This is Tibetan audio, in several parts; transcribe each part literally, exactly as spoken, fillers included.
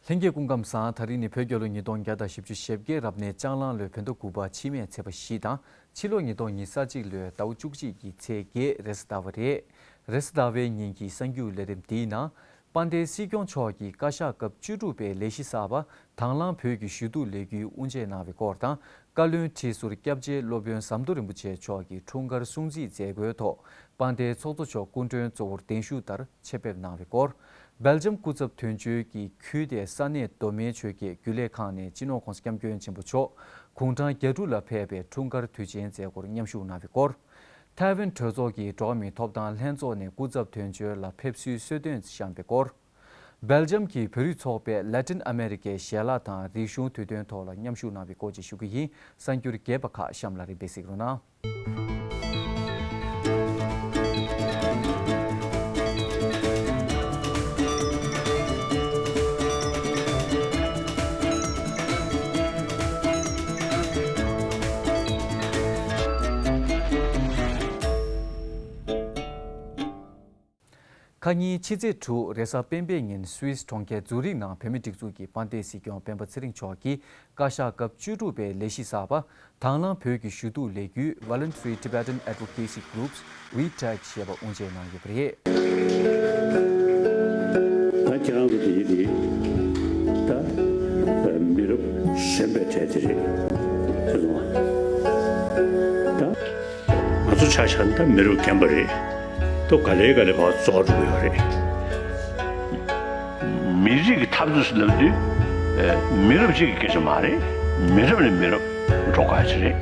ལྷན་རྒྱས་སྐུ་ཁམས་བཟང་། ད་རིང་ནི་བོད་རྒྱལ་ལོ་ཉིས་སྟོང་བརྒྱ་དང་བཞི་བཅུ་ཞེ་བརྒྱད་རབ་གནས་ལྕགས་གླང་ལོའི་བོད་ཟླ་དགུ་པ་ཕྱི་མའི་ཚེས་པ་བཞི་དང་ཕྱི་ལོ་ཉིས་སྟོང་ཉི་ཤུ་རྩ་གཅིག་ལོའི་ཟླ་བ་བཅུ་གཅིག་གི་ཚེས་བརྒྱད་རེས་གཟའ་ཟླ་བ་རེད། རེས་གཟའ་ཟླ་བའི་ཉིན་གྱི་གསར་འགྱུར་ལས་རིམ་འདིའི་ནང་། དཔལ་ལྡན་སྲིད་སྐྱོང་མཆོག་གིས་བཀའ་ཤག་སྐབས་བཅུ་དྲུག་པའི་ལས་གཞི་གསར་པ་དང་བླངས་བོད་ཀྱི་ཞུ་གཏུག་ལས་འགུལ་དབུ་འབྱེད་གནང་བའི་སྐོར་དང་། བཀའ་བློན་ཁྲི་ཟུར་སྐྱབས་རྗེ་སློབ་དཔོན་ཟམ་གདོང་རིན་པོ་ཆེ་མཆོག་གི་འཁྲུངས་སྐར་སྲུང་བརྩིའི་མཛད་སྒོའི་ཐོག་དཔལ་ལྡན་ཚོགས་གཙོ་མཆོག་སྐུ་མགྲོན་གཙོ་བོར་གདན་ཞུ་ལྟར་ཆེད་ཕེབས་གནང་བའི་སྐོར། སྦེལ་ཇམ་སྐུ་ཚབ་དོན་གཅོད་ཀྱིས་ཁུལ་དེའི་ས་གནས་མདོ་སྨད་ཆོལ་ཁའི་རྒྱུན་ལས་ཁང་ནས་སྤྱི་ནོར་༸གོང་ས་༸སྐྱབས་མགོན་ཆེན་པོ་མཆོག་དགུང་གྲངས་གྱ་དྲུག་ལ་ཕེབས་པའི་འཁྲུངས་སྐར་དུས་ཆེན་མཛད་སྒོར་མཉམ་ཞུགས་གནང་བའི་སྐོར། ཐའེ་ཝན་གྲོས་ཚོགས་ཀྱི་འགྲོ་བ་མིའི་ཐོབ་ཐང་ལྷན་ཚོགས་ནས་སྐུ་ཚབ་དོན་གཅོད་ལ་ཕེབས་བསུའི་གསོལ་སྟོན་བཤམས་པའི་སྐོར། སྦེལ་ཇམ་གྱི་བོད་རིགས་ཚོགས་པས་ལ་ཏིན་ཨ་མེ་རི་ཀའི་ཞལ་ལག་དང་རིག་གཞུང་དུས་སྟོན་ཐོག་ལ་མཉམ་ཞུགས་གནང་བའི་སྐོར་བཅས་ཞུ་གི་ཡིན། གསར་འགྱུར་རྒྱས་པ་ཁག་གཤམ་ལ་རིམ་པས་གཟིགས་རོགས་གནང་། ཁ་ཉིན་ཕྱི་ཚེས་དྲུག་རེས་གཟའ་སྤེན་པའི་ཉིན་སུད་སི་གྲོང་ཁྱེར་ཛུ་རིག་ནང་བོད་མིའི་སྒྲིག་འཛུགས་ཀྱི་དཔལ་ལྡན་སྲིད་སྐྱོང་སྤེན་པ་ཚེ་རིང་མཆོག་གིས་བཀའ་ཤག་སྐབས་བཅུ་དྲུག་པའི་ལས་གཞི་གསར་པ་དང་བླངས་བོད་ཀྱི་ཞུ་གཏུག་ལས་འགུལ་Voluntary Tibetan Advocacy Groups V TAG ཞེས་པ་དབུ་འབྱེད་གནང་ཡོད་པ་རེད། ད་ཁྱེད་རང་ཚོ་དེ་གཞི་དེ་ད་མི་རབས་གཞོན་པའི་གྲས་དེ་རེད། ཁྱེད་ཚོ་ད། ང་ཚོ་ཆ་བཞག་ན་ད་མི་རབས་རྒན་པ་རེད། ད་ག་ལེ་ག་ལེ་བར་རྫོགས་འགྲོ་གི་ཡོད་རེད། མི་རིགས་ཀྱི་འཐབ་རྩོད་ཟེར་ལབ་དུས། ཨེ། མི་རབས་གཅིག་གི་སྐད་ཆ་མ་རེད། མི་རབས་ནས་མི་རབས་འགྲོ་དགོས་ཀྱི་རེད།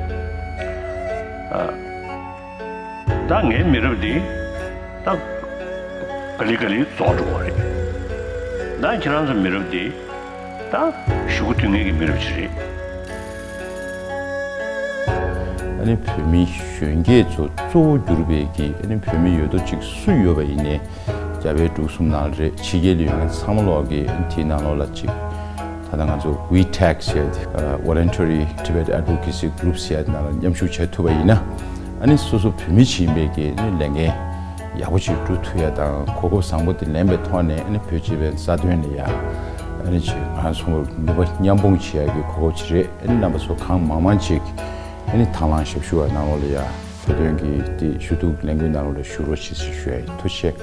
ཨ། ད་ངའི་མི་རབས་འདི་ད་ག་ལེ་ག་ལེ་རྫོགས་འགྲོ་གི་རེད། ད་ཁྱེད་རང་ཚོ་མི་རབས་འདི། ད་གཞུག་གུ་དུས་ངན་གྱི་མི་རབས་ཅིག་རེད། ཨ་ནི་བོད་མི་གཞོན་སྐྱེས་ཚོ་གཙོ་བོ་གྱུར་པའི་གི་ཨ་ནི་བོད་མི་ཡོད་དོ་ཅིག་སུ་ཡོད་པ་ཡིན་ནའི་རྒྱ་བལ་འབྲུག་གསུམ་ནང་ལ་རེད། ཕྱི་རྒྱལ་ལ་ཡོད་མཁན་ཚང་མ་ལོག་གི་ཨ་ནི་དེའི་ནང་ལོགས་ལ་ཅིག་ད་ལྟ་ང་ཚོ་ཝི་ཊེག་ཟེར་ཏེ་Voluntary Tibet Advocacy Group ཟེར་ཡ་དེ་ནང་ལ་མཉམ་ཞུགས་བྱེད་ཐུབ་པ་ཡིན་ན་ཨ་ནི་སོ་སོ་བོད་མི་ཅིག་ཡིན་པའི་གི་ཨ་ནི་ལས་འགན་ཡག་པོ་ཅིག་སྒྲུབ་ཐུབ་ཡ་དང་གོ་སྐབས་བཟང་པོ་དེ་ལེན་པའི་ཐོག་ནས་ཨ་ནི་བོད་སྤྱི་པའི་རྩ་དོན་ལ་ཡ་ཨ་ནི་ཅིག་ང་ཚོ་ནུས་པ་མཉམ་སྤུངས་བྱེད་ཡ་གི་གོ་སྐབས་ཅིག་རེད། ཨ་ནི་རྣམ་པ་ཚོ་གང་མང་མང་ཅིག་ཨ་ནི་དང་བླངས་ཞབས་ཞུ་བ་ནང་ལོགས་ལ་ཡ་བོད་དོན་གྱི་དེ་ཞུ་གཏུག་ལས་འགུལ་ནང་ལོགས་ལ་ཞུགས་རོགས་བྱེད་ཅེས་ཞུ་ཡ་ཡིན། ཐུགས་རྗེ་ཆེ།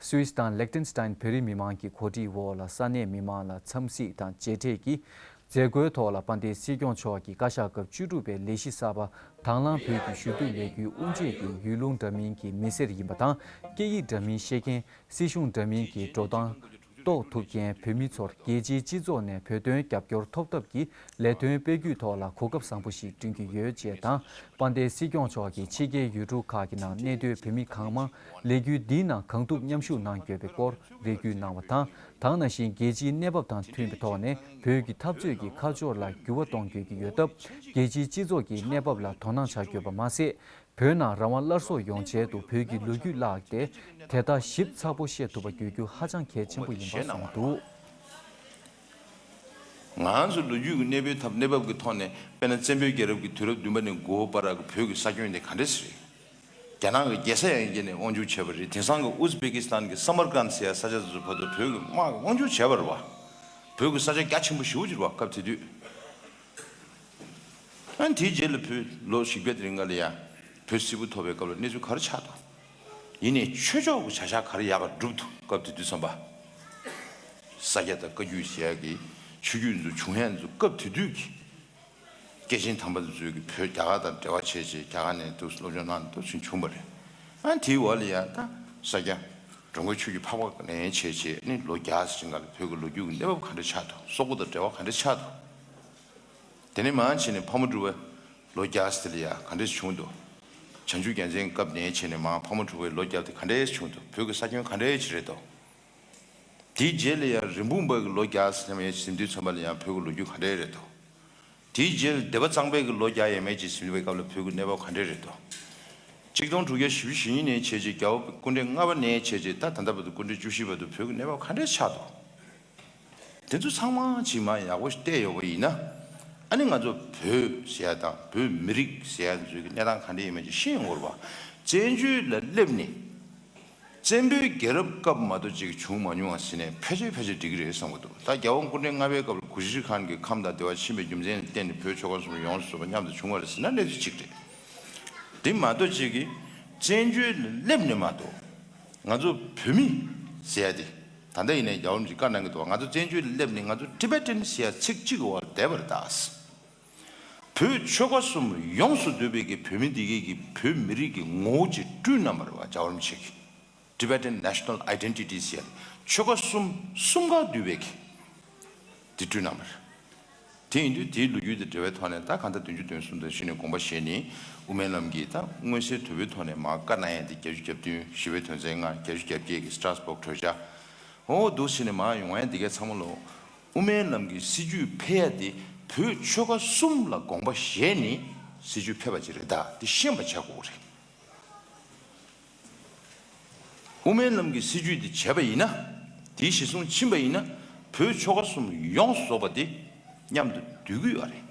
སུད་སི་དང་ལེག་ཏེན་སི་ཏན་བོད་རིགས་མི་མང་གི་གོ་སྒྲིག་འོག་ལ་ས་གནས་མི་མང་ལ་འཚམས་གཟིགས་དང་མཇལ་འཕྲད་ཀྱིས། མཛད་སྒོའི་ཐོག་ལ་དཔལ་ལྡན་སྲིད་སྐྱོང་མཆོག་གིས་བཀའ་ཤག་སྐབས་བཅུ་དྲུག་པའི་ལས་གཞི་གསར་པ་དང་བླངས་བོད་ཀྱི་ཞུ་གཏུག་ལས་འགུལ་དབུ་འབྱེད་ཀྱི་ཡུལ་ལུང་འདྲ་མིན་གྱི་མི་སེར་ཡིན་པ་དང་། སྐད་ཡིག་འདྲ་མིན་ཤེས་མཁན། སྲིད་གཞུང་འདྲ་མིན་གྱི་འགྲོ་སྟངས་རྟོགས་ཐུབ་མཁན་བོད་མི་ཚོར་རྒྱལ་སྤྱིའི་སྤྱི་ཚོགས་ནས་བོད་དོན་རྒྱབ་སྐྱོར་ཐོབ་ཐབས་ཀྱི་ལས་དོན་སྤེལ་རྒྱུའི་ཐོག་ལ་གོ་སྐབས་བཟང་པོ་ཞིག་བསྐྲུན་གྱི་ཡོད་ཅེས་དང་། དཔལ་ལྡན་སྲིད་སྐྱོང་མཆོག་གིས་ཕྱི་རྒྱལ་ཡུལ་གྲུ་ཁག་གི་ནང་གནས་སྡོད་བོད་མི་གང་མང་ལས་འགུལ་འདིའི་ནང་གང་ཐུབ་མཉམ་ཞུགས་གནང་དགོས་པའི་སྐོར་རེ་སྐུལ་གནང་བ་དང་། དེ་ནང་བཞིན་རྒྱལ་སྤྱིའི་གནས་བབ་དང་མཐུན་པའི་ཐོག་ནས་བོད་ཀྱི་འཐབ་རྩོད་ཀྱི་ཁ་ཕྱོགས་ལ་འགྱུར་བ་གཏོང་དགོས་ཀྱི་ཡོད་སྟབས། རྒྱལ་སྤྱིའི་སྤྱི་ཚོགས་ཀྱི་གནས་བབ་ལ་དོ་སྣང་བྱ་དགོས་པ་མ་ཟད། བོད་ནང་རང་དབང་སླར་གསོ་ཡོང་ཆེད་དུ་བོད་ཀྱི་ལོ་རྒྱུས་བརླགས་ཏེ། དེ་དག་ཞིབ་ཚགས་པོ་ཤེས་ཐུབ་པ་དགོས་རྒྱུ་ཧ་ཅང་གལ་ཆེན་པོ་ཡིན་པ་གསུངས་འདུག། ང་ཚོ་ལོ་རྒྱུས་ཀྱི་གནས་བབ་ཐབས་གནས་བབ་ཀྱི་ཐོག་ནས་དཔེར་ན་བཙན་པོའི་རྒྱལ་རབས་ཀྱི་དུས་རབས་བདུན་པ་ནས་དགུ་པ་བར་གྱི་བོད་ཀྱི་ས་ཁྱོན་དེ་ག་འདྲས་རེད། རྒྱ་ནག་གི་རྒྱལ་ས་ཡང་བསྐྱལ་ནས་དབང་སྒྱུར་བྱས་པ་རེད། དེང་སང་གི་ཨུ་ཛི་བེ་ཀི་སི་ཐན་གྱི་སམ་མར་ཀན་ཟེར་ཡ་ས་ཆ་དེ་ཚོ་བར་དུ་བོད་ཀྱི་དམག་གིས་དབང་སྒྱུར་བྱས་པ་རེད་བ། བོད་ཀྱི་ས་ཆ་རྒྱ་ཆེན་པོ་ཞེ་པོ་ཅིག་རེད་བ་སྐབས་དེ་དུས། ཨ་ནི་དེའི་རྗེས་ལ་བོད་ལོ་བཞི་བརྒྱ་དེ་རིང་ག་ལ་ཡ་བོད་སིལ་བུ་ཐོར་བའི་སྐབས་ལ་གནས་ཚུལ་ག་རེ་ཆགས་འདུག། ཡིན་ནའི་ཆོས་ཕྱོགས་ཀྱི་བྱ་གཞག་ག་རེ་ཡག་ག་བསྒྲུབས་འདུག་སྐབས་དེ་དུས་ཙམ་པ། ས་སྐྱ་དང་བཀའ་བརྒྱུད་ཟེར་ཡག་གི་ཆོས་བརྒྱུད་ཚོ་བྱུང་ཡག་ཚོ་སྐབས་དེ་དུས་ཀྱི་སྐྱེས་ཆེན་དམ་པ་ཚོས་ཀྱི་བོད་རྒྱ་གར་དང་འབྲེལ་བ་བྱས་བྱས་རྒྱ་གར་ནས་འདུག་སློབ་སྦྱོང་གནང་འདུག་ཚུན་བྱུང་བ་རེད། ཨ་ནི་དེའི་འོག་ལ་ཡ་ད་ས་སྐྱ་འགྲོ་མགོན་ཆོས་ཀྱི་འཕགས་པ་ནས་བྱས་བྱས་ནི་ལོ་བརྒྱ་ཟིན་ག་ལ་བོད་ཀྱི་ལོ་རྒྱུས་ཀྱི་གནས་བབ་ག་འདྲ་ཆགས་འདུག། སོག་པོ་དང་འབྲེལ་བ་ག་འདྲ་ཆགས་འདུག། དེ་ནས་མར་བྱས་ནས་ཕག་མོ་གྲུ་པའི་ལོ་བརྒྱ་དེ་ལ་ཡ་ག་འདྲས་བྱུང་འདུག། བྱང་ཆུབ་རྒྱལ་མཚན་སྐབས་ནས་བྱས་ནས་མར་ཕག་མོ་གྲུ་པའི་ལོ་བརྒྱ་དེ་ག་འདྲས་བྱུང་འདུག། བོད་ཀྱི་ས་ཁྱོན་ག་འདྲས་ཅིག་རེད་འདུག། དེའི་རྗེས་ལ་ཡང་རིན་སྤུངས་པའི་ལོ་བརྒྱ་ཟེར་ཡས་ཟིན་དུས་ཙམ་པ་ལ་ཡང་བོད་ཀྱི་ལོ་རྒྱུས་ག་འདྲས་རེད་དོ། དེའི་རྗེས་ལ་སྡེ་པ་གཙང་པའི་ལོ་བརྒྱ་ཡས་མས་ཅིག་ཟིན་པའི་སྐབས་ལ་བོད་ཀྱི་གནས་བབ་ག་འདྲས་རེད་དོ། གཅིག་སྟོང་དྲུག་བརྒྱ་བཞི་བཅུ་ཞེ་གཉིས་ནས་བྱས་རྗེས་རྒྱལ་བ་སྐུ་ཕྲེང་ལྔ་པ་ནས་བྱས་རྗེས་ད་ད་ལྟ་བར་དུ་སྐུ་ཕྲེང་བཅུ་བཞི་བར་དུ་བོད་ཀྱི་གནས་བབ་ག་འདྲས་ཆགས་དོ། དེ་ཚོ་ཚང་མ་ཅིག་མ་ཡག་པོ་ཞིག་བལྟས་ཡོད་པ་ཡིན་ན། ཨ་ནི་ང་ཚོ་བོད་ཟེར་ཡ་དང་བོད་མི་རིགས་ཟེར་ཡ་ཚོའི་གནས་སྟངས་ག་འདྲས་ཡིན་མིན་ཅིག་ཤེས་ཡོང་གི་རེད་བ། བཙན་བྱོལ་ལ་སླེབས་ནས། བཙན་པོའི་རྒྱལ་རབས་སྐབས་མ་གཏོགས་ཅིག་བྱུང་མ་མྱོང་བ་ཟེར་ནས་ཕལ་ཆེར་ཕལ་ཆེར་འགྲིག་གི་རེད་བསམ་གྱི་འདུག་ད་རྒྱལ་དབང་སྐུ་ཕྲེང་ལྔ་པའི་སྐབས་ལ་གུ་ཤྲི་ཁཱན་གྱིས་ཁམས་དང་བདེ་བར་ཕྱིན་པའི་རྒྱུ་མཚན་ལ་བརྟེན་ནས་བོད་ཆོལ་ཁ་གསུམ་ཡོངས་སུ་རྫོགས་པ་མཉམ་དུ་བྱུང་བ་རེད་ཟེར་ན་གནས་ཚུལ་གཅིག་རེད། དེ་མ་གཏོགས་ཅིག་གིས་བཙན་བྱོལ་ལ་སླེབས་ནས་མ་གཏོགས་ང་ཚོ་བོད་མི་ཟེར་ཡ་དེ་ད་ལྟ་ཡིན་ནའི་རྒྱལ་བ་རིན་པོ་ཆེས་བཀའ་གནང་གི་འདུག་ང་ཚོ་བཙན་བྱོལ་ལ་སླེབས་ནས་ང་ཚོ་ཊི་བེ་ཊན་ཟེར་ཡ་ཚིག་གཅིག་གི་འོག་ལ་བསྡད་པ་རེད་ད། བོད་ཆོལ་ཁ་གསུམ་ཡོངས་སུ་འདུས་པའི་གི་བོད་མི་འདི་གའི་གི་བོད་མི་རིགས་ཀྱི་ངོ་བོ་ཅིག་བསྐྲུན་གནང་བ་རེད་བ། རྒྱལ་བ་རིན་པོ་ཆེ་གིས་Tibetan National Identity ཟེར་ཆོལ་ཁ་གསུམ་གསུམ་ཀ་འདུས་པའི་གི་དེ་བསྐྲུན་གནང་བ་རེད། དེ་ཡིན་དུས་དེའི་ལོ་རྒྱུས་དང་འབྲེལ་བའི་ཐོག་ནས་ད་གང་ལྟར་བདུན་ཅུ་དོན་གསུམ་དང་གཞི་ནས་དགོངས་པ་བཞེས་ནས་དབུ་མའི་ལམ་གྱི་ད་མངོན་གསལ་དོད་པོའི་ཐོག་ནས་མར་བཀའ་གནང་ཡ་དེ་བརྒྱད་ཅུ་གྱ་བདུན་ཞི་བའི་དོན་ཚན་ལྔ། བརྒྱད་ཅུ་གྱ་བརྒྱད་ཀྱི་Strasbourg གྲོས་འཆར། འོ་འདུག་ཟེར་ནས་མར་ཡོང་ཡ་འདི་གའི་ཚང་མ་ལོ། དབུ་མའི་ལམ་གྱི་སྲིད་བྱུས་འཕེལ་ཡ་དེ་བོད་ཆོལ་ཁ་གསུམ་ལ་དགོངས་པ་བཞེས་ནས་སྲིད་བྱུས་འཕེལ་བ་ཅིག་རེད་ད། དེ་ཤེས་པ་བྱ་དགོས་རེད། དབུ་མའི་ལམ་གྱི་སྲིད་བྱུས་དེ་བྱས་པ་ཡིན་ན། དེའི་གཞི་བཟུང་ཕྱིན་པ་ཡིན་ན། བོད་ཆོལ་ཁ་གསུམ་ཡོངས་སུ་རྫོགས་པ་དེ་མཉམ་དུ་འདུས་ཀྱི་ཡོད་རེད།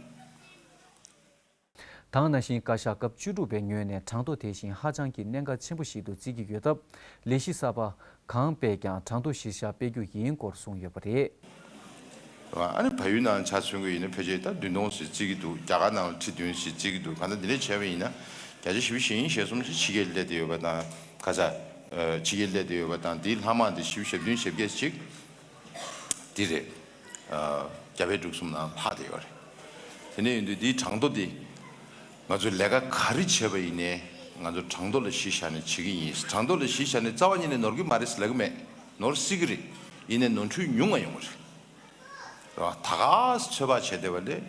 ད་ག་ནང་བཞིན་བཀའ་ཤག་སྐབས་བཅུ་དྲུག་པའི་ངོས་ནས་གྲངས་ཐོ་དེ་བཞིན་ཧ་ཅང་གི་གནད་འགག་ཆེན་པོ་ཞིག་ཏུ་བརྩི་གི་ཡོད་སྟབས། ལས་གཞི་གསར་པ་གང་སྤེལ་ཀྱང་གྲངས་ཐོ་གཞིར་བཞག་སྤེལ་རྒྱུ་ཡིན་སྐོར་གསུངས་ཡོད་པ་རེད། ཨ་ནི་བལ་ཡུལ་ནང་ཆ་མཚོན་གྱི་ཡིན་ན་ཕལ་ཆེར་ད་བདུན་སྟོང་ཞིག་བརྩི་གི་འདུག་རྒྱ་གར་ནང་ཁྲི་བདུན་ཞིག་བརྩི་གི་འདུག་གང་ལྟར་འདི་འདྲ་བྱས་པ་ཡིན་ན་བརྒྱ་ཆ་བཞི་བཅུ་ཞེ་གཉིས་ཞེ་གསུམ་ཞིག་ཕྱི་རྒྱལ་སླེབས་བསྡད་ཡོད་པ་དང་། ག་ས། ཕྱི་རྒྱལ་སླེབས་བསྡད་ཡོད་པ་དང་། དེའི་ལྷག་མ་དེ་བཞི་བཅུ་ཞེ་བདུན་ཞེ་བརྒྱད་ཅིག་འདི་རེད། རྒྱ་བལ་འབྲུག་གསུམ་ནང་ལྷག་བསྡད་ཡོད་རེད། དེ་ནས་ཡིན་དུས་འདིའི་གྲངས་ཐོ་འདི་ང་ཚོས་ལས་ཀ་ག་རེ་བྱས་པ་ཡིན་ནའི་ང་ཚོ་གྲངས་ཐོ་ལ་གཞི་བཞག་ནས་བྱེད་ཀྱི་ཡིན། གྲངས་ཐོ་ལ་གཞི་བཞག་ནས་རྩ་བ་ཉིད་ནས་ནོར་གྱི་མ་རེད་ཟེར་ལབ་ཀྱི་མེད། ནོར་སྲིད་ཀྱི་རེད། ཡིན་ནའི་ནོར་འཁྲུལ་ཉུང་ང་ཡོང་གི་རེད། ད་ག་ཚོད་དཔག་བྱས་བསྡད་པ་ལས་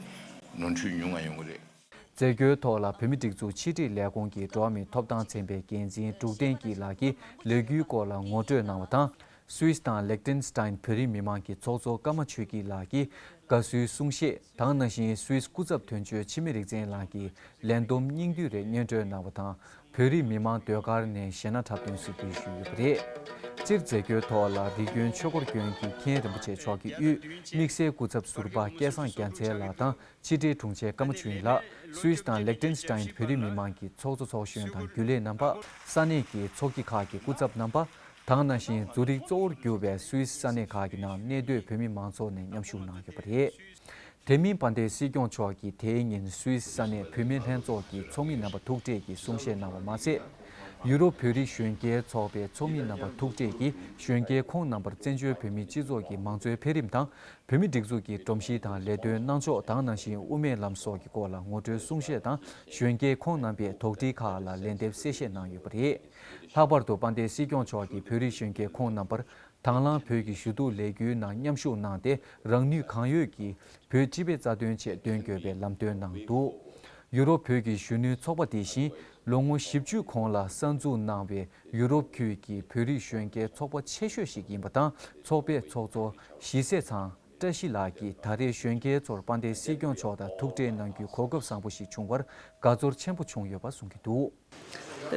ནོར་འཁྲུལ་ཉུང་ང་ཡོང་གི་རེད། མཛད་སྒོའི་ཐོག་ལ་བོད་མིའི་སྒྲིག་འཛུགས་ཕྱི་དྲིལ་ལས་ཁུངས་ཀྱི་འགྲོ་བ་མིའི་ཐོབ་ཐང་ཚན་པའི་འགན་འཛིན་འབྲུག་བསྟན་སྐྱིད་ལགས་ཀྱིས་ལས་འགུལ་སྐོར་ལ་ངོ་སྤྲོད་གནང་བ་དང་། སུད་སི་དང་ལེག་ཏེན་སི་ཏན་བོད་རིགས་མི་མང་གི་ཚོགས་གཙོ་ཀརྨ་ཆོས་སྐྱིད་ལགས་ཀྱིས་དགའ་བསུའི་གསུང་བཤད་དང་། ནང་བཞིན་སུད་སི་སྐུ་ཚབ་དོན་གཅོད་འཆི་མེད་རིག་འཛིན་ལགས་ཀྱིས་ལས་བསྡོམས་སྙིང་བསྡུས་རེ་སྙན་སྒྲོན་གནང་བ་དང་། བོད་རིགས་མི་མང་ཟློས་གར་ནས་གཞས་སྣ་འཁྲབ་སྟོན་སྲིད་བསྡུས་ཞུས་ཡོད་པ་རེད། སྤྱིར་མཛད་སྒོའི་ཐོག་ལ་རི་ཀོན་ཆོས་འཁོར་དགོན་གྱི་མཁན་རིན་པོ་ཆེ་མཆོག་གིས་དབུས་དམིགས་བསལ་སྐུ་ཚབ་ཟུར་པ་སྐལ་བཟང་རྒྱལ་མཚན་ལགས་དང་། ཕྱི་དྲིལ་དྲུང་ཆེ་ཀརྨ་ཆོས་དབྱིངས་ལགས། སུད་སི་དང་ལེག་ཏེན་སི་ཏན་བོད་རིགས་མི་མང་གི་ཚོགས་གཙོ་ཚོགས་གཞོན་དང་རྒྱུན་ལས་རྣམ་པ། ས་གནས་ཀྱི་ཚོགས་སྐྱིད་ཁག་གི་སྐུ་ཚབ་རྣམ་པ་དང་། ནང་བཞིན་ཛུ་རིག་གཙོ་བོར་གྱུར་པའི་སུད་སི་ས་གནས་ཁག་གི་ནང་གནས་སྡོད་བོད་མི་མང་ཚོགས་ནས་མཉམ་ཞུགས་གནང་ཡོད་པ་རེད། དེ་མིན་དཔལ་ལྡན་སྲིད་སྐྱོང་མཆོག་གིས་དེའི་ཉིན་སུད་སི་ས་གནས་བོད་མིའི་ལྷན་ཚོགས་ཀྱི་ཚོགས་མི་རྣམ་པ་ཐུག་འཕྲད་ཀྱིས་གསུང་བཤད་གནང་བ་མ་ཟད། ཡུ་རོབ་བོད་རིགས་གཞོན་སྐྱེས་ཚོགས་པའི་ཚོགས་མི་རྣམ་པ་ཐུག་འཕྲད་ཀྱིས་གཞོན་སྐྱེས་ཁོང་རྣམ་པར་བཙན་བྱོལ་བོད་མིའི་སྤྱི་ཚོགས་ཀྱི་མང་གཙོའི་འཕེལ་རིམ་དང་། བོད་མིའི་སྒྲིག་འཛུགས་ཀྱི་སྒྲོམ་གཞི་དང་ལས་དོན་གནང་ཕྱོགས་དང་། ནང་བཞིན་དབུ་མའི་ལམ་སོགས་ཀྱི་སྐོར་ལ་ངོ་སྤྲོད་གསུང་བཤད་དང་། གཞོན་སྐྱེས་ཁོང་རྣམ་པས་དོགས་འདྲི་ཁག་ལ་ལན་འདེབས་གསལ་བཤད་གནང་ཡོད་པ་རེད། ལྷག་པར་དུ་དཔལ་ལྡན་སྲིད་སྐྱོང་མཆོག་གིས་བོད་རིགས་གཞོན་སྐྱེས་ཁོང་རྣམ་པར་དང་བླངས་བོད་ཀྱི་ཞུ་གཏུག་ལས་འགུལ་ནང་མཉམ་ཞུགས་གནང་སྟེ། རང་ནུས་གང་ཡོད་ཀྱིས་བོད་སྤྱི་པའི་རྩ་དོན་ཆེད་འདོན་དགོས་པའི་ལམ་སྟོན་གནང་འདུག་ཡུ་རོབ་བོད་ཀྱི་གཞོན་ནུའི་ཚོགས་པ་དེ་བཞིན་ལོ་ངོ་བཞི་བཅུ་གོང་ལ་གསར་འཛུགས་གནང་བའི་ཡུ་རོབ་ཁུལ་གྱི་བོད་རིགས་གཞོན་སྐྱེས་ཚོགས་པ་ཆེ་ཤོས་ཤིག་ཡིན་པ་དང་། ཚོགས་པའི་ཚོགས་གཙོ་ཞི་བྱེད་ཚང་བཀྲ་ཤིས་ལགས་ཀྱིས་ད་རེས་གཞོན་སྐྱེས་ཚོར་དཔལ་ལྡན་སྲིད་སྐྱོང་མཆོག་དང་ཐུག་འཕྲད་གནང་རྒྱུའི་གོ་སྐབས་བཟང་པོ་ཞིག་བྱུང་བར་དགའ་ཚོར་ཆེན་པོ་བྱུང་ཡོད་པ་གསུང་གི་འདུག་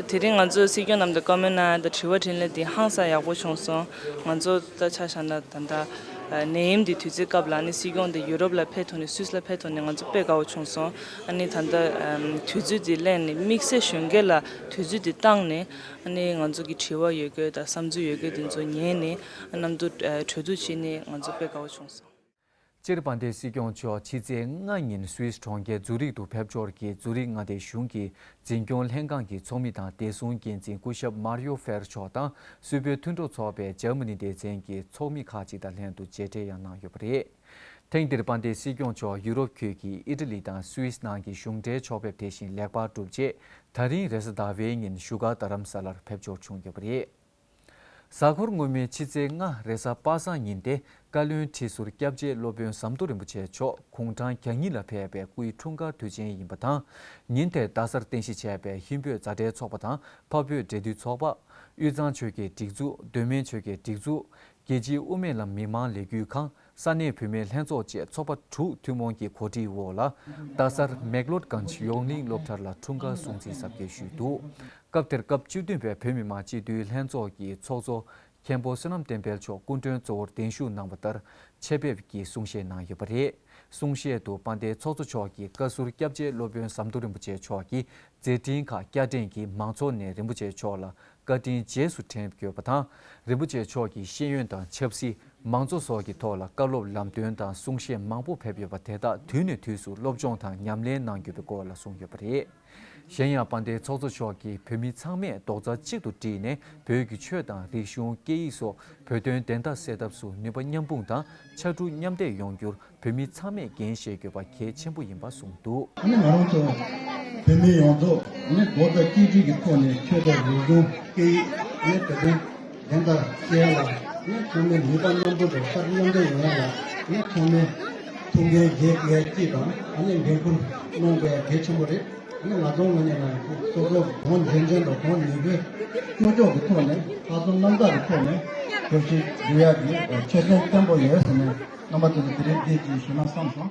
དེ་རིང་ང་ཚོ་སྲིད་སྐྱོང་རྣམ་དང་བཀའ་མོལ་གནང་ཡ་དང་དྲི་བ་དྲིས་ལན་དེ་ཧང་སང་ཡག་པོ་བྱུང་སོང་། ང་ཚོ་ད་ཆ་བཞག་ན་ད་ལྟ་ནད་ཡམས་འདི་དུས་ཚོད་སྐབས་ལ་ནི་སྲིད་སྐྱོང་དེ་ཡུ་རོབ་ལ་ཕེབས་ཐུབ་ནས་སུད་སི་ལ་ཕེབས་ཐུབ་ནས་ང་ཚོ་དཔེ་དགའ་བོ་བྱུང་སོང་། ཨ་ནི་ད་ལྟ་དུས་ཚོད་དེ་གླེང་ནས་དམིགས་བསལ་གཞོན་སྐྱེས་ལ་དུས་ཚོད་དེ་བཏང་ནས། ཨ་ནི་ང་ཚོ་གི་དྲི་བ་ཡོད་དགོས་དང་བསམ་ཚུལ་ཡོད་དགོས་དེ་ཚོ་ཉན་ནས་གནམ་དུ་གྲོས་བསྡུར་བྱས་ནས་ང་ཚོ་དཔེ་དགའ་བོ་བྱུང་སོང་། སྤྱིར་དཔལ་ལྡན་སྲིད་སྐྱོང་མཆོག་ཕྱི་ཚེས་ལྔ་ཉིན་སུད་སི་གྲོང་ཁྱེར་ཛུ་རིག་ཏུ་ཕེབས་འབྱོར་གྱིས་ཛུ་རིག་མངའ་སྡེ་གཞུང་གི་འཛིན་སྐྱོང་ལྷན་ཁང་གི་ཚོགས་མི་དང་བདེ་སྲུང་འགན་འཛིན་སྐུ་ཞབས་མཱ་རི་ཡོ་ཧྥེར་མཆོག་དང་། སུད་བོད་མཐུན་གྲོགས་ཚོགས་པའི་འཇར་མ་ནི་སྡེ་ཚན་གྱི་ཚོགས་མི་ཁག་ཅིག་དང་ལྷན་དུ་མཇལ་འཕྲད་ཡང་གནང་ཡོད་པ་རེད། ཐེངས་འདིར་དཔལ་ལྡན་སྲིད་སྐྱོང་མཆོག་ཡུ་རོབ་ཁུལ་གྱི་ཨི་ཊ་ལི་དང་སུད་སི་ནང་གི་གཞུང་འབྲེལ་ཕྱོགས་ཕེབས་དེ་བཞིན་ལེགས་པར་གྲུབ་རྗེས། ད་རིང་རེས་གཟའ་ཟླ་བའི་ཉིན་བཞུགས་སྒར་རྡ་རམ་ས་ལར་ཕེབས་འབྱོར་བྱུང་ཡོད་པ་རེད། གཟའ་འཁོར་སྔོན་མའི་ཕྱི་ཚེས་ལྔ་རེས་གཟའ་པ་སངས་ཉིན་ཏེ། བཀའ་བློན་ཁྲི་ཟུར་སྐྱབས་རྗེ་སློབ་དཔོན་ཟམ་གདོང་རིན་པོ་ཆེ་མཆོག་དགུང་གྲངས་གྱ་གཉིས་ལ་ཕེབས་པའི་སྐུའི་འཁྲུངས་སྐར་དུས་ཆེན་ཡིན་པ་དང་། ཉིན་དེར་རྡ་སར་རྟེན་གཞི་བྱས་པའི་ཧིན་བོད་མཛའ་འབྲེལ་ཚོགས་པ་དང་འཕགས་བོད་འབྲེལ་མཐུད་ཚོགས་པ། དབུས་གཙང་ཆོལ་ཁའི་སྒྲིག་འཛུགས། མདོ་སྨད་ཆོལ་ཁའི་སྒྲིག་འཛུགས། རྒྱལ་སྤྱིའི་དབུ་མའི་ལམ་མི་མང་ལས་འགུལ་ཁང་། ས་གནས་བུད་མེད་ལྷན་ཚོགས་བཅས་ཚོགས་པ་དྲུག་ཐུན་མོང་གི་གོ་སྒྲིག་འོག་ལ། རྡ་སར་མེག་ལོད་གྷན་ཇི་ཡོངས་གླིང་སློབ་གྲྭ་ལ་འཁྲུངས་སྐར་སྲུང་བརྩི་གཟབ་རྒྱས་ཞུས་འདུག་སྐབས་དེར་སྐབས་བཅུ་བདུན་པའི་བོད་མི་མང་སྤྱི་འཐུས་ལྷན་ཚོགས་ཀྱི་ཚོགས་གཙོ་མཁན་པོ་བསོད་ནམས་བསྟན་འཕེལ་མཆོག་སྐུ་མགྲོན་གཙོ་བོར་གདན་ཞུ་གནང་བ་ལྟར་ཆེད་ཕེབས་ཀྱིས་གསུང་བཤད་གནང་ཡོད་པ་རེད། གསུང་བཤད་དུ་དཔལ་ལྡན་ཚོགས་གཙོ་མཆོག་གིས་བཀའ་ཟུར་སྐྱབས་རྗེ་སློབ་དཔོན་ཟམ་གདོང་རིན་པོ་ཆེ་མཆོག་གིས་མཛད་འཕྲིན་ཁག་བསྐྱར་དྲན་གྱིས་མང་ཚོགས་ནས་རིན་པོ་ཆེ་མཆོག་ལ་བཀའ་དྲིན་རྗེས་སུ་དྲན་དགོས་པ་དང་། རིན་པོ་ཆེ་མཆོག་གིས་ཤེས་ཡོན་དང་ཆབ་སྲིད། མང་གཙོ་སོགས་ཀྱི་ཐོག་ལ་བཀའ་སློབ་ལམ་སྟོན་དང་གསུང་བཤད་མང་པོ་ཕེབས་ཡོད་པ་དེ་དག་དུས་ནས་དུས་སུ་སློབ་སྦྱོང་དང་ཉམས་ལེན་གནང་དགོས་པའི་སྐོར་ལ་གསུངས་ཡོད་པ་རེད། གཞན་ཡང་དཔལ་ལྡན་ཚོགས་གཙོ་མཆོག་གིས་བོད་མི་ཚང་མས་རྡོག་རྩ་གཅིག་ཏུ་བསྒྲིལ་ནས་བོད་ཀྱི་ཆོས་དང་རིག་གཞུང་སྐད་ཡིག་སོགས་བོད་དོན་བདེན་མཐའ་གསལ་ཐབས་སུ་ནུས་པ་མཉམ་སྤུངས་དང་ཕྱར་གྲུ་མཉམ་འདེགས་ཡོང་རྒྱུར་བོད་མི་ཚང་མས་འགན་བཞེས་དགོས་པ་གལ་ཆེན་པོ་ཡིན་པ་གསུངས་འདུག། ཨ་ནི་ང་རང་ཚོ་བོད་མི་ཡོངས་རྫོགས་ཨ་ནི་རྡོག་རྩ་གཅིག་སྒྲིལ་གྱི་ཐོག་ནས་ཆོས་དང་རིག་གཞུང་སྐད་ཡིག་ཨ་ནི་བོད་དོན་བདེན་མཐའ་གསལ་ཡ་ལ་ཨ་ནི་ཚང་མས་ནུས་པ་མཉམ་སྤུངས་དང་ཕྱར་གྲུ་མཉམ་འདེགས་ཡོང་ཡ་ལ་ཨ་ནི་ཚང་མས་ཐུགས་འགན་བཞེས་དགོས་ཡ་གཅིག་དང་ཨ་ནི་འགན་འཁུར་གནང་དགོས་ཡ་གལ་ཆེན་པོ་རེད། ཨ་ནི་ང་ཚོའི་ངོས་ནས་ལ་སོ་སོ་གང་འཇོན་འཇོན་དང་གང་ནུས་པའི་ཀྱོག་ཀྱོག་གི་ཐོག་ནས་ལྷག་བསམ་རྣམ་དག་གི་ཐོག་ནས་བོད་ཞིག་འཛུགས་ཡག་གི་ཆོད་སེམས་བརྟན་པོ་ཡོད་ཟེར་ནས་རྣམ་པ་ཚོ་ལ་དེ་རིང་འདི་ཅིག་ཞུ་ན་བསམ་སོང་།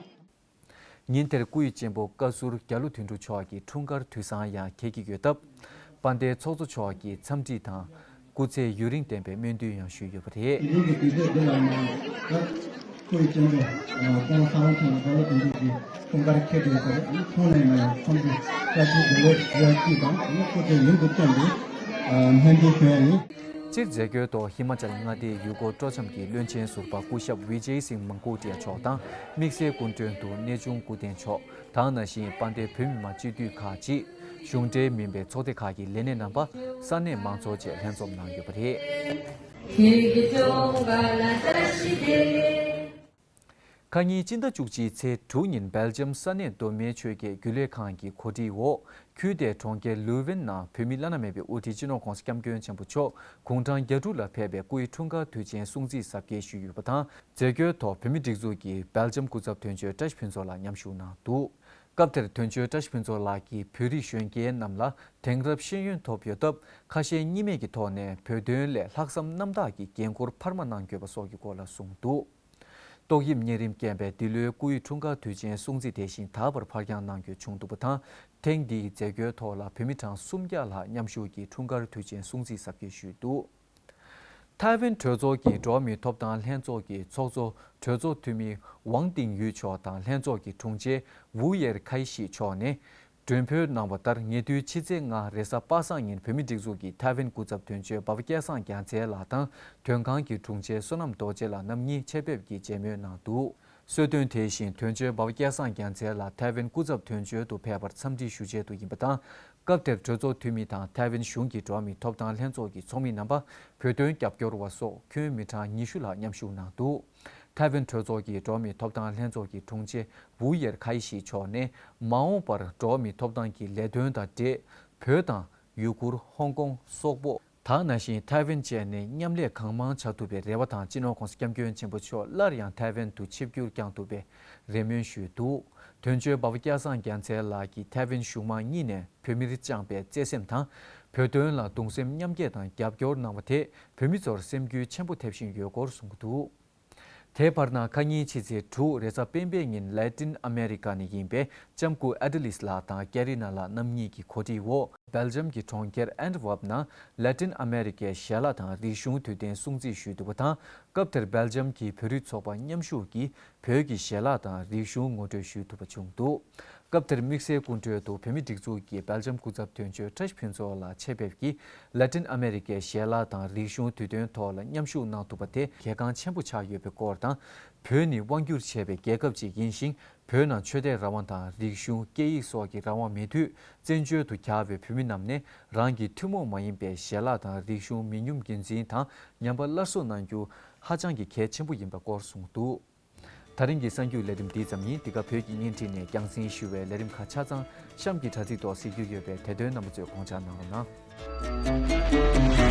ཉིན་དེར་སྐུ་ཡི་གཅེན་པོ་བཀའ་ཟུར་རྒྱ་ལོ་དོན་གྲུབ་མཆོག་གི་འཁྲུངས་སྐར་དུས་བཟང་ཡང་འཁེལ་གྱི་ཡོད་སྟབས། དཔལ་ལྡན་ཚོགས་གཙོ་མཆོག་གིས་འཚམས་འདྲི་དང་། སྐུ་ཚེ་ཡུན་རིང་བརྟན་པའི་སྨོན་འདུན་ཡང་ཞུས་ཡོད་པ་རེད། དེ་རིང་གི་དུས་ཚོད་འདི་ལ་ཡང་སྐུ་ཡི་གཅེན་པོ་ཁོང་ས་ལོ་ཆེན་པོ་རྒྱ་ལོ་དོན་གྲུབ་ཀྱི་འཁྲུངས་སྐར་འཁེལ་དུ་ཡོད་པ་རེད། ཁོང་ལ་ཡང་འཚམས་འདྲི་བཀྲ་ཤིས་བདེ་ལེགས་ཞུ་ཡ་གཅིག་དང་སྐུ་ཚེ་ཡུན་དུ་བརྟན་པའི་སྨོན་འདུན་ཞུ་ཡ་ཡིན། སྤྱིར་མཛད་སྒོའི་ཐོག་ཧི་མ་ཅལ་མངའ་སྡེའི་ཡུལ་སྐོར་སྤྲོ་འཆམ་གྱི་བློན་ཆེན་ཟུར་པ་སྐུ་ཞབས་ཝི་ཇེ་སིང་མང་ཀོ་ཏི་ཡ་མཆོག་དང་དམིགས་བསལ་སྐུ་མགྲོན་དུ་གནས་ཆུང་སྐུ་བསྟན་མཆོག་དང་ནང་བཞིན་དཔལ་ལྡན་བོད་མི་མང་སྤྱི་འཐུས་ཁག་ཅིག་གཞུང་འབྲེལ་མིན་པའི་ཚོགས་སྡེ་ཁག་གི་ལས་སྣེ་རྣམ་པ་ས་གནས་མང་ཚོགས་བཅས་ལྷན་འཛོམས་གནང་ཡོད་པ་རེད། ཁ་ཉིན་སྤྱི་ཟླ་བཅུ་གཅིག་ཚེས་དྲུག་ཉིན་སྦེལ་ཇམ་ས་གནས་མདོ་སྨད་ཆོས་བརྒྱུད་རྒྱུན་ལས་ཁང་གི་གོ་སྒྲིག་འོག་ཁུལ་དེའི་གྲོང་ཁྱེར་ལུ་ཝེན་ནང་བོད་མི་བླ་ན་མེད་པའི་དབུ་ཁྲིད་སྤྱི་ནོར་༧གོང་ས་༧སྐྱབས་མགོན་ཆེན་པོ་མཆོག་དགུང་གྲངས་གྱ་དྲུག་ལ་ཕེབས་པའི་སྐུའི་འཁྲུངས་སྐར་དུས་ཆེན་སྲུང་བརྩི་གཟབ་རྒྱས་ཞུས་ཡོད་པ་དང་། མཛད་སྒོའི་ཐོག་བོད་མིའི་སྒྲིག་འཛུགས་ཀྱི་སྦེལ་ཇམ་སྐུ་ཚབ་དོན་གཅོད་བཀྲ་ཤིས་ཕུན་ཚོགས་ལགས་མཉམ་ཞུགས་གནང་འདུག། སྐབས་དེར་དོན་གཅོད་བཀྲ་ཤིས་ཕུན་ཚོགས་ལགས་ཀྱིས་བོད་རིགས་གཞོན་སྐྱེས་རྣམས་ལ་དེང་རབས་ཤེས་ཡོན་ཐོབ་ཡོད་སྟབས། ཁ་ཞེ་གཉིས་མེད་ཀྱི་ཐོག་ནས་བོད་དོན་སླད་ལྷག་བསམ་རྣམ་དག་གིས་འགན་འཁུར་འཕར་མ་གནང་དགོས་པ་སོགས་ཀྱི་སྐོར་ལ་གསུངས་འདུག། ཏོག་དབྱིབས་གཉན་རིམས་རྐྱེན་པས་འདི་ལོའི་སྐུའི་འཁྲུངས་སྐར་དུས་ཆེན་སྲུང་བརྩི་དེ་བཞིན་ད་བར་ཕར་འགྱངས་གནང་དགོས་བྱུང་འདུག་པ་དང་། ཐེངས་འདིའི་མཛད་སྒོའི་ཐོག་ལ་བོད་མི་གྲངས་སུམ་བརྒྱ་ལྷག་མཉམ་ཞུགས་ཀྱིས་འཁྲུངས་སྐར་དུས་ཆེན་སྲུང་བརྩི་གཟབ་རྒྱས་ཞུས་འདུག། ཐའེ་ཝན་གྲོས་ཚོགས་ཀྱི་འགྲོ་བ་མིའི་ཐོབ་ཐང་ལྷན་ཚོགས་ཀྱི་ཚོགས་གཙོ་གྲོས་ཚོགས་འཐུས་མི་ཝང་ཏིང་ཡུས་མཆོག་དང་ལྷན་ཚོགས་ཀྱི་དྲུང་ཆེ་ཝུའུ་ཡེར་ཁའི་ཤི་མཆོག་ནས། མགྲོན་འབོད་གནང་བ་ལྟར། ཉེ་དུས་ཕྱི་ཚེས་ལྔ་རེས་གཟའ་པ་སངས་ཉིན་བོད་མིའི་སྒྲིག་འཛུགས་ཀྱི་ཐའེ་ཝན་སྐུ་ཚབ་དོན་གཅོད་འབའ་པ་སྐལ་བཟང་རྒྱལ་མཚན་ལགས་དང་། དོན་ཁང་གི་དྲུང་ཆེ་བསོད་ནམས་རྡོ་རྗེ་ལགས་རྣམ་གཉིས་ཆེད་ཕེབས་ཀྱིས་མཇལ་མོལ་གནང་འདུག། གསོལ་སྟོན་དེ་བཞིན་དོན་གཅོད་འབའ་པ་སྐལ་བཟང་རྒྱལ་མཚན་ལགས་ཐའེ་ཝན་སྐུ་ཚབ་དོན་གཅོད་དུ་ཕེབས་པར་འཚམས་འདྲི་ཞུ་ཆེད་དུ་ཡིན་པ་དང་། སྐབས་དེར་གྲོས་ཚོགས་འཐུས་མི་དང་ཐའེ་ཝན་གཞུང་གི་འགྲོ་བ་མིའི་ཐོབ་ཐང་ལྷན་ཚོགས་ཀྱི་ཚོགས་མི་རྣམ་པ། བོད་དོན་རྒྱབ་སྐྱོར་བ་སོགས་ཁྱོན་མི་གྲངས་ཉི་ཤུ་ལྷག་མཉམ་ཞུགས་གནང་འདུག། ཐའེ་ཝན་གྲོས་ཚོགས་ཀྱི་འགྲོ་བ་མིའི་ཐོབ་ཐང་ལྷན་ཚོགས་ཀྱི་དྲུང་ཆེ་ཝུའུ་ཡེར་ཁའི་ཤི་མཆོག་ནས། མ་འོངས་པར་འགྲོ་བ་མིའི་ཐོབ་ཐང་གི་ལས་དོན་དང་འབྲེལ། བོད་དང་ཡུ་གུར། ཧོང་ཀོང་། སོག་པོ། དང་ནང་བཞིན་ཐའེ་ཝན་བཅས་ནས་མཉམ་ལས་གང་མང་བྱ་ཐུབ་པའི་རེ་བ་དང་། སྤྱི་ནོར་༧གོང་ས་༧སྐྱབས་མགོན་ཆེན་པོ་མཆོག་སླར་ཡང་ཐའེ་ཝན་དུ་ཆིབས་བསྒྱུར་བསྐྱང་ཐུབ་པའི་རེ་སྨོན་ཞུས་འདུག། དོན་གཅོད་འབའ་པ་སྐལ་བཟང་རྒྱལ་མཚན་ལགས་ཀྱིས་ཐའེ་ཝན་གཞུང་མང་གཉིས་ནས་བོད་མིར་བཅངས་པའི་བརྩེ་སེམས་དང་། བོད་དོན་ལ་གདུང་སེམས་མཉམ་སྐྱེད་དང་རྒྱབ་སྐྱོར་གནང་བ་དེས་བོད་མི་ཚོར་སེམས་འགུལ་ཆེན་པོ་ཐེབས་བཞིན་ཡོད་སྐོར་གསུངས་ཀྱི་འདུག། དེའི་བར་ན་ཁ་ཉིན་ཕྱི་ཚེས་དྲུག་རེས་གཟའ་སྤེན་པའི་ཉིན་ལ་ཏིན་ཨ་མེ་རི་ཀ་ནས་ཡིན་པའི་ལྕམ་སྐུ་ཨེ་ཏི་ལིས་ལགས་དང་ཀེ་རི་ན་ལགས་རྣམ་གཉིས་ཀྱི་གོ་སྒྲིག་འོག་སྦེལ་ཇམ་གྱི་གྲོང་ཁྱེར་ཨན་ཏི་ཝར་ཕ་ནང་ལ་ཏིན་ཨ་མེ་རི་ཀའི་ཞལ་ལག་དང་རིག་གཞུང་དུས་སྟོན་སྲུང་བརྩི་ཞུས་འདུག་པ་དང་། སྐབས་དེར་སྦེལ་ཇམ་གྱི་བོད་རིགས་ཚོགས་པ་མཉམ་ཞུགས་ཀྱིས་བོད་ཀྱི་ཞལ་ལག་དང་རིག་གཞུང་ངོ་སྤྲོད་ཞུས་ཐུབ་པ་བྱུང་འདུག། སྐབས་དེར་དམིགས་བསལ་སྐུ་མགྲོན་དུ་བོད་མིའི་སྒྲིག་འཛུགས་ཀྱི་སྦེལ་ཇམ་སྐུ་ཚབ་དོན་གཅོད་བཀྲ་ཤིས་ཕུན་ཚོགས་ལགས་ཆེད་ཕེབས་ཀྱིས་ལ་ཏིན་ཨ་མེ་རི་ཀའི་ཞལ་ལག་དང་རིག་གཞུང་དུས་སྟོན་ཐོག་ལ་མཉམ་ཞུགས་གནང་ཐུབ་པ་དེ་གལ་འགངས་ཆེན་པོ་ཆགས་ཡོད་པའི་སྐོར་དང་། བོད་ནི་དབང་སྒྱུར་བྱས་པའི་རྒྱལ་ཁབ་ཅིག་ཡིན་ཞིང་། བོད་ནང་ཆོས་དད་རང་དབང་དང་རིག་གཞུང་སྐད་ཡིག་སོགས་ཀྱི་རང་དབང་མེད་དུས། བཙན་བྱོལ་དུ་གྱར་བའི་བོད་མི་རྣམས་ནས་རང་གི་ཐུན་མོང་མ་ཡིན་པའི་ཞལ་ལག་དང་རིག་གཞུང་མི་ཉམས་རྒྱུན་འཛིན་དང་ཉམས་པ་སླར་གསོ་གནང་རྒྱུ་ཧ་ཅང་གི་གལ་ཆེན་པོ་ཡིན་པའི་སྐོར་གསུངས་འདུག། ད་རིང་གི་གསར་འགྱུར་ལས་རིམ་འདི་ཙམ་ཡིན། འདི་ག་བོད་ཀྱི་བརྙན་འཕྲིན་ནས་རྒྱང་སྲིང་ཞུ་བའི་ལས་རིམ་ཁག་ཆ་ཚང་གཤམ་གྱི་དྲ་ཚིགས་ཐོག་གཟིགས་རྒྱུ་ཡོད་པས། དེ་དོན་རྣམ་པ་ཚོས་དགོངས་འཇགས་གནང་རོགས་གནང་།